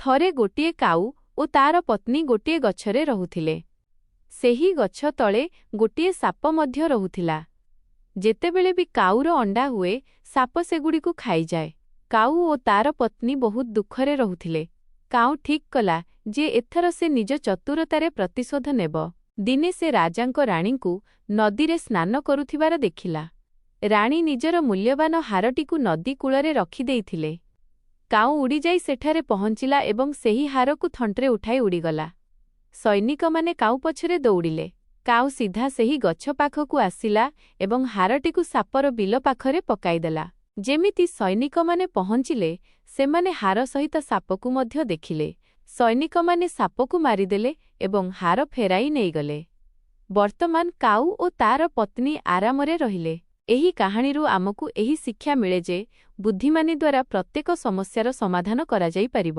ଥରେ ଗୋଟିଏ କାଉ ଓ ତା'ର ପତ୍ନୀ ଗୋଟିଏ ଗଛରେ ରହୁଥିଲେ। ସେହି ଗଛ ତଳେ ଗୋଟିଏ ସାପ ମଧ୍ୟ ରହୁଥିଲା। ଯେତେବେଳେ ବି କାଉର ଅଣ୍ଡା ହୁଏ, ସାପ ସେଗୁଡ଼ିକୁ ଖାଇଯାଏ। କାଉ ଓ ତା'ର ପତ୍ନୀ ବହୁତ ଦୁଃଖରେ ରହୁଥିଲେ। କାଉ ଠିକ୍ କଲା ଯେ ଏଥର ସେ ନିଜ ଚତୁରତାରେ ପ୍ରତିଶୋଧ ନେବ। ଦିନେ ସେ ରାଜାଙ୍କ ରାଣୀଙ୍କୁ ନଦୀରେ ସ୍ନାନ କରୁଥିବାର ଦେଖିଲା। ରାଣୀ ନିଜର ମୂଲ୍ୟବାନ ହାରଟିକୁ ନଦୀ କୂଳରେ ରଖିଦେଇଥିଲେ। କାଉ ଉଡ଼ିଯାଇ ସେଠାରେ ପହଞ୍ଚିଲା ଏବଂ ସେହି ହାରକୁ ଥଣ୍ଟରେ ଉଠାଇ ଉଡ଼ିଗଲା। ସୈନିକମାନେ କାଉ ପଛରେ ଦୌଡ଼ିଲେ। କାଉ ସିଧା ସେହି ଗଛ ପାଖକୁ ଆସିଲା ଏବଂ ହାରଟିକୁ ସାପର ବିଲ ପାଖରେ ପକାଇଦେଲା। ଯେମିତି ସୈନିକମାନେ ପହଞ୍ଚିଲେ, ସେମାନେ ହାର ସହିତ ସାପକୁ ମଧ୍ୟ ଦେଖିଲେ। ସୈନିକମାନେ ସାପକୁ ମାରିଦେଲେ ଏବଂ ହାର ଫେରାଇ ନେଇଗଲେ। ବର୍ତ୍ତମାନ କାଉ ଓ ତା'ର ପତ୍ନୀ ଆରାମରେ ରହିଲେ। ଏହି କାହାଣୀରୁ ଆମକୁ ଏହି ଶିକ୍ଷା ମିଳେ ଯେ ବୁଦ୍ଧିମାନୀ ଦ୍ୱାରା ପ୍ରତ୍ୟେକ ସମସ୍ୟାର ସମାଧାନ କରାଯାଇପାରିବ।